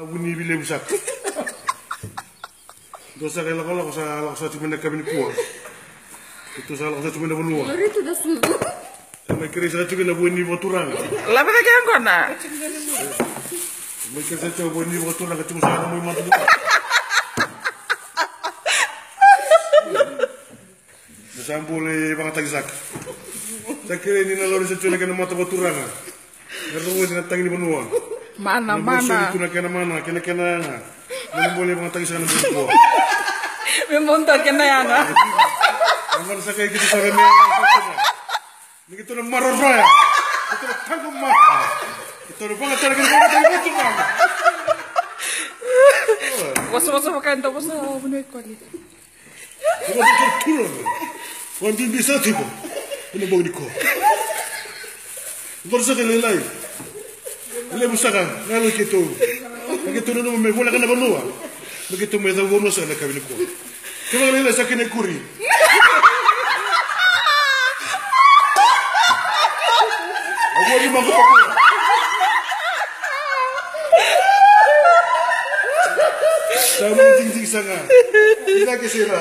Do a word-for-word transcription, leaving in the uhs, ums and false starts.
Vunivi levu saka. Dua saka e lakolako sa lako saka tiko mai na yakavi nikua. Keitou sa lako saka tiko mai na vanua. Sa mai kerei saka tiko na vunivi vakaturaga. Lave cake yaqona. Mai kerei saka tiko vunivi vakaturaga tiko saka na mai mata. Na sa bole vakatakisaka. Sa kerei ni na lori sa tiko na kena mata vakaturaga. Na rogoci na tagi ni vanua. Mana, na mana. Soli tu na kena mana, kena kena yaga. Na bole vakatakisaka na bole kua. Me monta kena yaga. Na mana sa kai kiti sa me yaga. Ni keitou na maroroya. Keitou na tago mata. Keitou na vakatara keitou na vakatara keitou mata. Vosa, vosa, vakaenda, vosa, vunoi koli. Ua bibi sa tiko ena bogi ni ko. Ua saka lailai. Levu saka na yalo keitou. Na keitou nanuma me voleka na vanua. Na keitou me cau vanua saka na yakavi ni ko. Kevaka lailai sa kena ikuri. Au vou ni mako. Sa mu digidigi saka. Ina ke sera.